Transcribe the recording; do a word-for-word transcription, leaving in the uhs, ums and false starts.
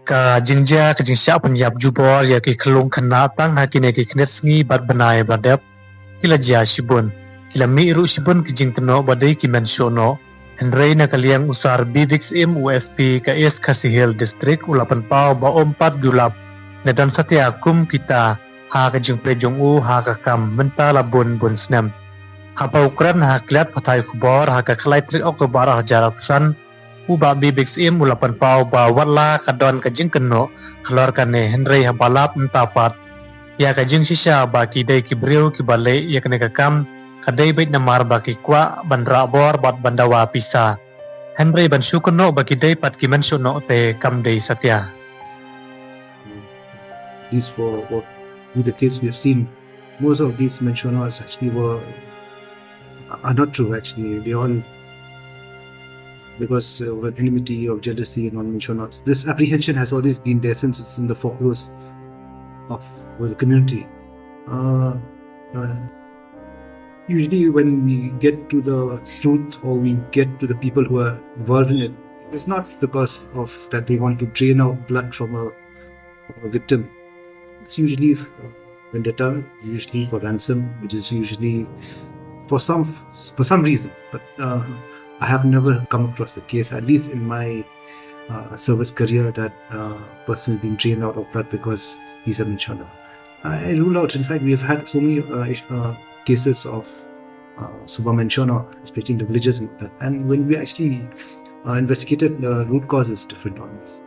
Ka jingjia ka jingshah pynïap jubor ïa ki khyllung khynnah tang ha kine ki khyndiat sngi bad bnai ba dep ki la jia shibun. Ki la mih ruh shibun ki jingkynnoh ba dei ki mynshuh noh. Hynrei na ka liang u Sir B. Vic Syiem, u S P ka East Khasi Hills District, u la pynpaw ba um pat ju lap ne don satia kum kita ha ka jingpeit jong u ha ka kam mynta la bun bun snem. Haba u kren ha ki lad pathai khubor ha ka khatlai tarik October arhajar arphew san, u Bah B. Vic Syiem u la pynpaw ba watla ka don ka jingkynnoh halor kane, hynrei haba lap mynta pat ïa ka jingshisha ba ki dei ki briew kiba leh ïa kane ka kam, ka dei beit namar ba ki kwah ban rah bor bad ban dawa pisa. Hynrei ban shu kynnoh ba ki dei pat ki mynshuh noh te kam dei satia. These were what were the kids we have seen. Most of these mynshuh nohs actually were are not true actually. They all because of enmity, of jealousy, and all mynshuh nohs. This apprehension has always been there since it's in the folklore of the community. Uh, uh, usually, when we get to the truth or we get to the people who are involved in it, it's not because of that they want to drain out blood from a, a victim. It's usually uh, vendetta, usually for ransom, which is usually for some for some reason. But uh, I have never come across a case, at least in my uh, service career, that uh, person has been drained out of blood because he's a mynshuh noh. I rule out. In fact, we've had so many uh, uh, cases of uh, suba mynshuh noh, especially in the villages and that. And when we actually uh, investigated, the root cause is different on this.